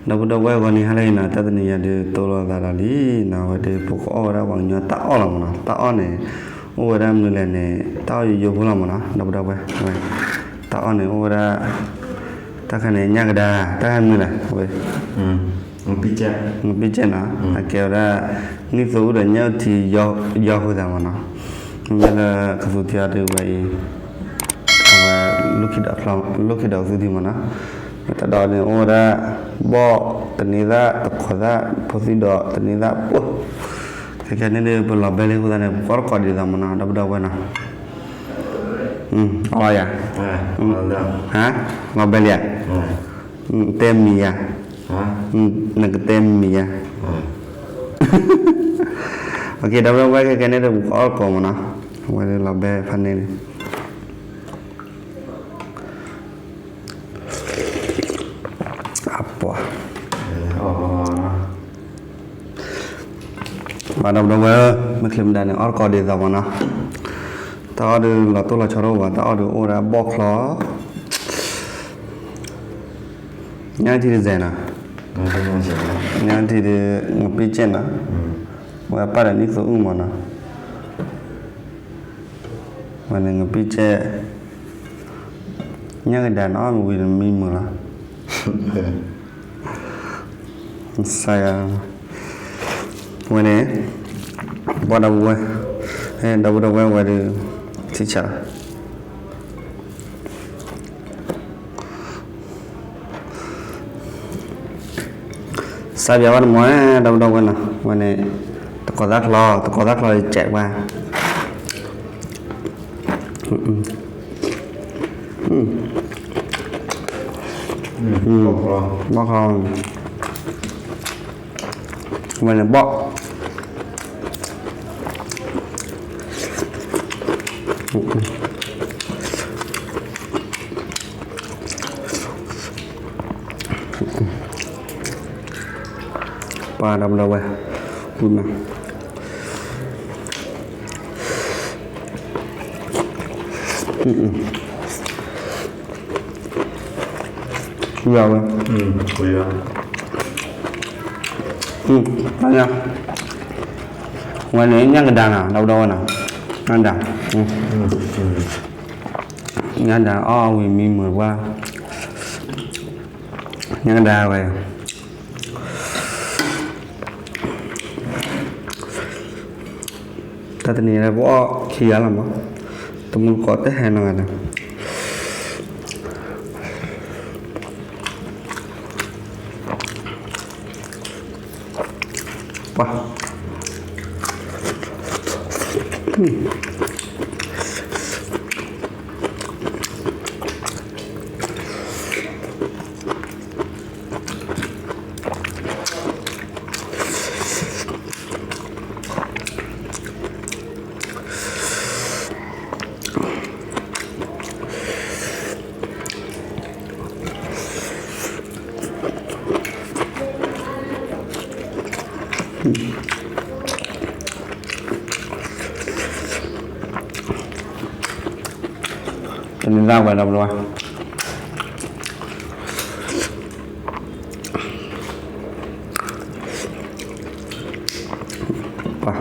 ဒီပုၢ်ဒီဝဲၢ် ဂီၤနံၤဟါလၢအဂ့ၤနီၤ, တၢ်တနံၤညါဒုး တိၢ်လိာ်သးဒီးလံနီၤ, အဝဲဒုး ပကအီၣ်ဝဲဒၣ်ပှၤကညီတၢ်အီၣ်လီၤမ့ၢ်နီၤ, တၢ်အီၣ်န့ၣ် အိၣ်ဝဲဒၣ်မနုၤလဲၣ်န့ၣ် တၢ်အီၣ်ယိယိဖိလီၤမ့ၢ်နီၤ, ဒီပုၢ်ဒီဝဲၢ်, တၢ်အီၣ်န့ၣ်အိၣ်ဝဲဒၣ် တၢ်ခါန့ၣ် ညၣ်ကဒါ, တၢ်ခါမနုၤလဲၣ်, အဝဲ ငပံၣ်ကဲၣ်နီၤ, အကဲဝဲဒၣ် နံၣ်သိအုၣ်ဒီးညၣ်အုၣ်ထံ ယီဃုာ်သးမ့ၢ်နီၤ, မ့မ့ၢ်လၢကသူထံအီၤဒုးဝဲအံၤ အဝဲ လိၣ်ခံဒီးကသူထံမ့ၢ်နီၤ, တၢ်ဒီးန့ၣ်အိၣ်ဝဲဒၣ် ဘီၣ်တန့ၤသၣ် တကိးသၣ် ဖိသံဒီးတန့ၤသၣ်ပှၢ်, ခဲခဲန့ၣ်ဒုး ပလီၤဘဲလံအဃိသတးန့ၣ် ပကအီၣ်တကိးဒ်သိးမ့ၢ်နီၤ ဒီပုၢ်ဒီဝဲၢ်နီၤ, အီၣ်ယၤ, ဟါ, လီၤဘဲလံဧါ, တဲမံၤယၤ, နကတဲမံၤယၤ, ဒီပုၢ်ဒီဝဲၢ် ခဲခဲန့ၣ်ဒုး ပကအီၣ်တကိးမ့ၢ်နီၤ, အဝဲလီၤဘဲဖးန့ၣ်န့ၣ် အပှၤ, ဘၣ်ဒီပုၢ်ဒီဝဲၢ်ဧၢ, မ့ၢ်ချ့မ့ၢ်ဒၣ်န့ၣ် အီၣ်တကိးဒ်သိးမ့ၢ်နီၤ, တၢ်အီၣ်ဒုးလီၤတိၢ်လီၤဆီတအိၣ်ဘၣ်, တၢ်အီၣ်ဒုးအိၣ်ဝဲဒၣ်ဘီၣ်ချီ, ညၣ်ထံတစဲးနီၤ, ညၣ်ထံဒုး ငပံၣ်ကဲၣ်နီၤ, ဝဲပၢ်ဒီးနံၣ်သိအုၣ်မ့ၢ်နီၤ ဝဲန့ၣ် ငပံၣ်ကဲၣ်, ညၣ်ကဒါနီၤ မ့ၢ်ဝံၤနမံမုာ်လီၤ. ဝဲန့ၣ် ဘီၣ်ဒီပုၢ်ဝဲၢ်, ဒီပုၢ်ဒီဝဲၢ်ဝဲဒုး ထံဆးလီၤ. စးပၠးဝဲတမီၤ ဒီပုၢ်ဒီဝဲၢ်နီၤ, ဝဲန့ၣ် တကိးသၣ်ချီ, တကိးသၣ်ချီစဲးဝဲ, ဘီၣ်ချီ, ဝဲန့ၣ်ဘီၣ် ပှၤဒီပုၢ်ဒီဝဲၢ်, ဝံၤမး, ဝံၤဝဲ, ဝဲန့ၣ် ညၣ်ကဒါနီၤ ဒီပုၢ်ဒီဝဲၢ်နီၤ, ညၣ်ကဒါ, ညၣ်ကဒါအီၣ်ဝံၤမံမုာ်ပှၢ်, ညၣ်ကဒါဝဲ တၢ်တနံၤညါပအီၣ်ခံဂၤလီၤမး, တမူတကိးတဟဲနီတဂၤဒီး, ပှၤ တန့ၤသၣ်ဝဲဒီပုၢ်ဒီဝဲၢ် ပှၤ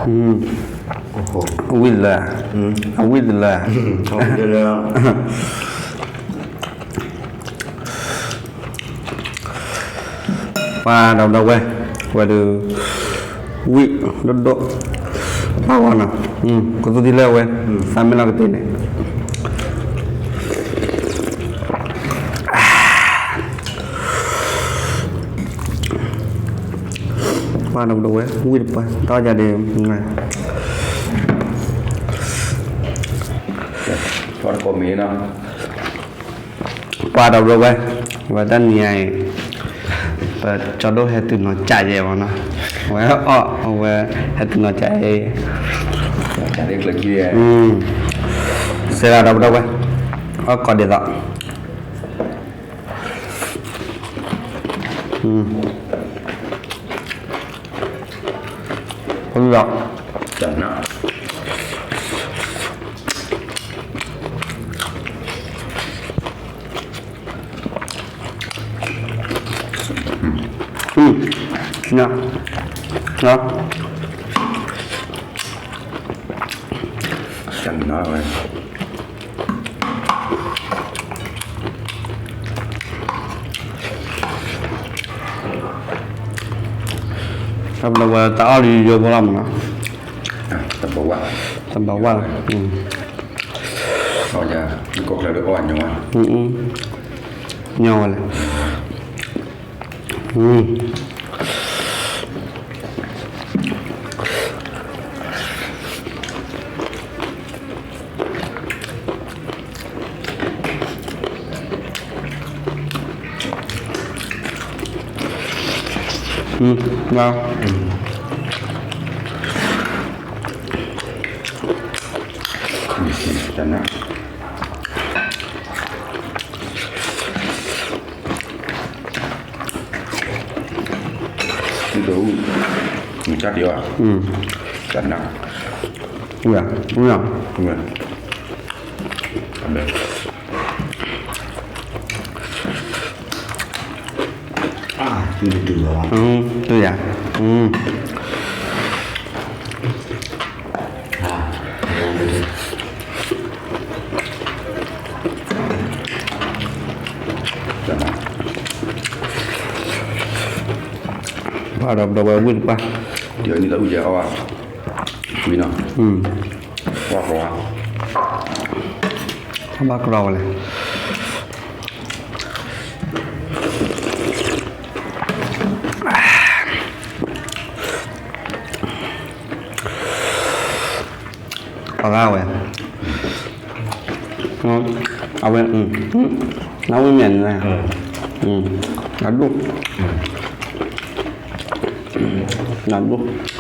အဝံၣ်တလၢ, အဝံၣ်တလၢ, ပှၤဒီပုၢ်ဒီဝဲၢ်, ဝဲဒုး, ဝံၣ်ဒိၣ်ဒိၣ်, ပှၤဝဲနီၤ, ကသူဒ်လၢဝဲ, သးမ့ၢ်လီၤကသ့န့ၣ် ပှၤဒီပုၢ်ဒီဝဲၢ် ဝံၣ်တပှၢ် တၢ်ယၤဒ့, ပှၤဒီပုၢ်ဒီဝဲၢ်, ဝဲတနံၤအံၤ, ပကၠီဒိၣ်ဟဲတုၤနီၤကးယဲမနီၤ, ဝဲအီၣ်ဝဲ, ဟဲတုၤနီၤကးယဲ, စဲးလီၤဒီပုၢ်ဒီဝဲၢ်, အီၣ်ကိးဒ်သိး လီၤ, လီၤ, တၢ်ဘျီဝဲတၢ်အီၣ်လံယိဖိလီၤမနီၤ, တဘၣ်ဝဲ, တဘၣ်ဝဲ, ကီၢ်ချၢဒုးအီၣ်ညီ, ညီဝဲလဲၣ်, တူၢ်ယၤ, ပှၤဒီပုၢ်ဒီဝဲၢ်ဝံၣ်တပှၢ်, ဒ်အံၤန့ၣ်လၢအုၣ်ယဲအီၣ်ဘၣ်, ဝံၣ်နီၤ, ပှၤ, ဘၣ်ကရီဝဲလဲၣ်. အဂၤဝဲ, အဝဲ, နဝံၣ်မ့ၢ်န့ၣ်, နဒိၣ်, နဒိၣ်.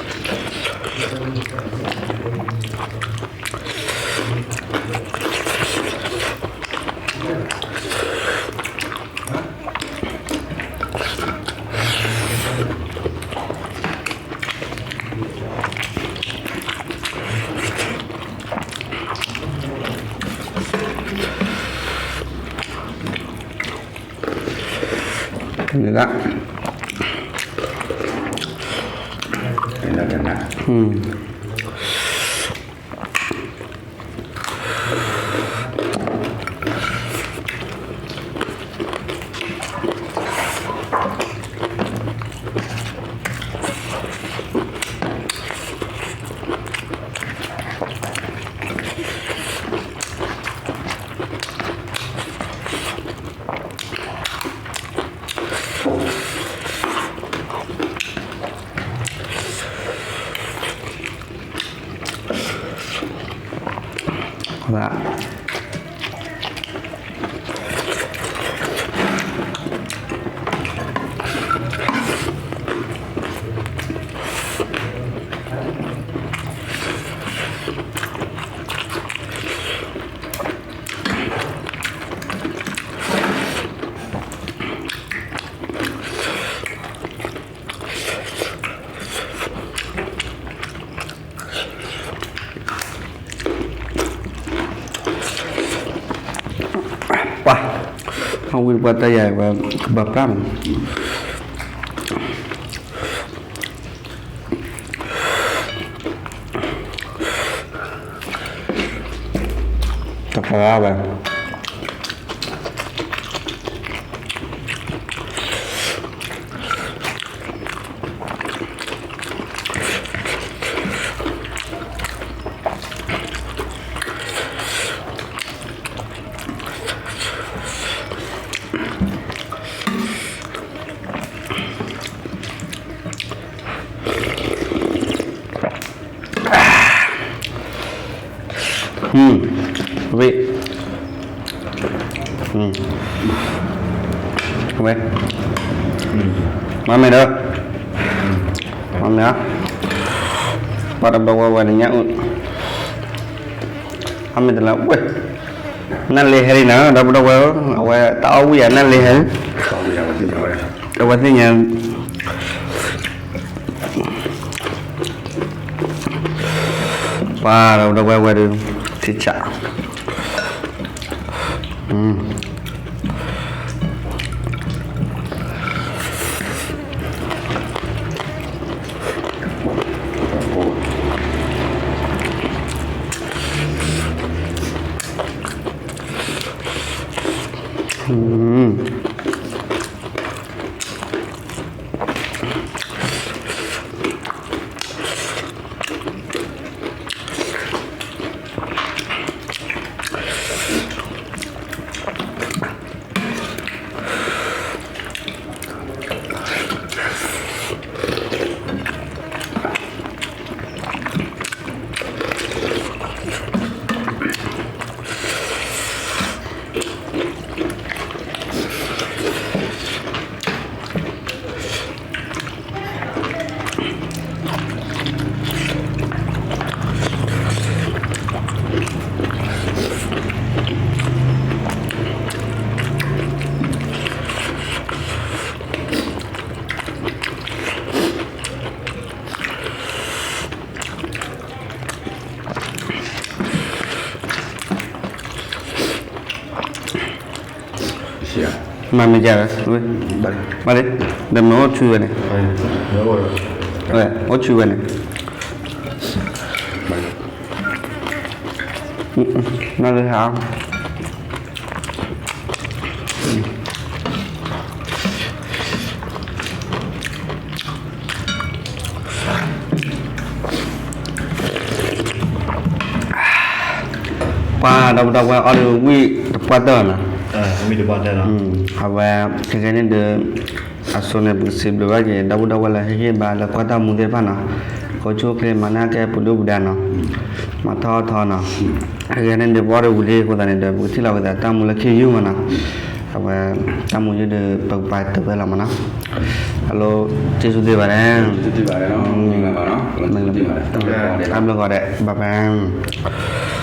ပှၤ, အဝံၣ်တပှၢ်တၢ်ယၤဝဲ, ကဘၣ်ပြၢ်မး. အဝဲ ဝဲၢ်, ဝဲၢ်, မ့ၢ်ဒီး, မ့ၢ်, ပှၤတဘျီဝဲဝဲတညါအူ, အမ့ၢ်တလၢဝဲၢ်, နၢ်လ့ဟဲလံနီၤ ဒီပုၢ်ဒီဝဲၢ်, အဝဲတၢ်အီၣ်ဝံၣ်ယၤနၢ်လ့ဟဲ, အဝဲသ့ၣ်ညါ ပှၤဒီပုၢ်ဒီဝဲၢ်ဝဲဒုး ထံဆး, မ့မ့ၢ်ကဲ, ဘၣ်လံ, ဒီးမ့ၢ်အိၣ်ဆူဝဲန့ၣ်, အိၣ်ဆူဝဲန့ၣ်, နီၢ်လၢဟါ ပှၤဒီပုၢ်ဒီဝဲၢ်အီၣ်ဒီးဝံၣ်တပှၢ်တၢၢ်နီၤ, အဝဲ ခဲကဲန့ၣ်ဒီး အစိန့ၣ် ပကစံးဘျုးဘၣ်က့ၤ ဒီပုၢ်ဒီဝဲၢ်လၢဟ့ၣ်ဂံၢ်ဘါလၢကွၢ်တၢ်မူသ့ၣ်တဖၣ်နီၤ, ဃိဆိၣ်ချ့မၤနၢ်ကဲပဒုၣ်ပဒါနီၤ, မၤထီၣ်ထီနီၤ, ခဲကဲန့ၣ်ဒီး ပအီၣ်ဒီးဝံၣ်လံအဃိသတးန့ၣ်ဒီး ပကထံၣ်လီၤက့ၤသးတၢ်မူလၢခံယုၢ်မးနီၤ, အဝဲ တၢ်မူယုၢ်ဒီး ပကပာ်တဝဲလီၤမးနီၤ, အလိ ကျေးဇူးတင်ပါတယ်, တၢ်ဘျုးဂီၤဒဲး bye bye.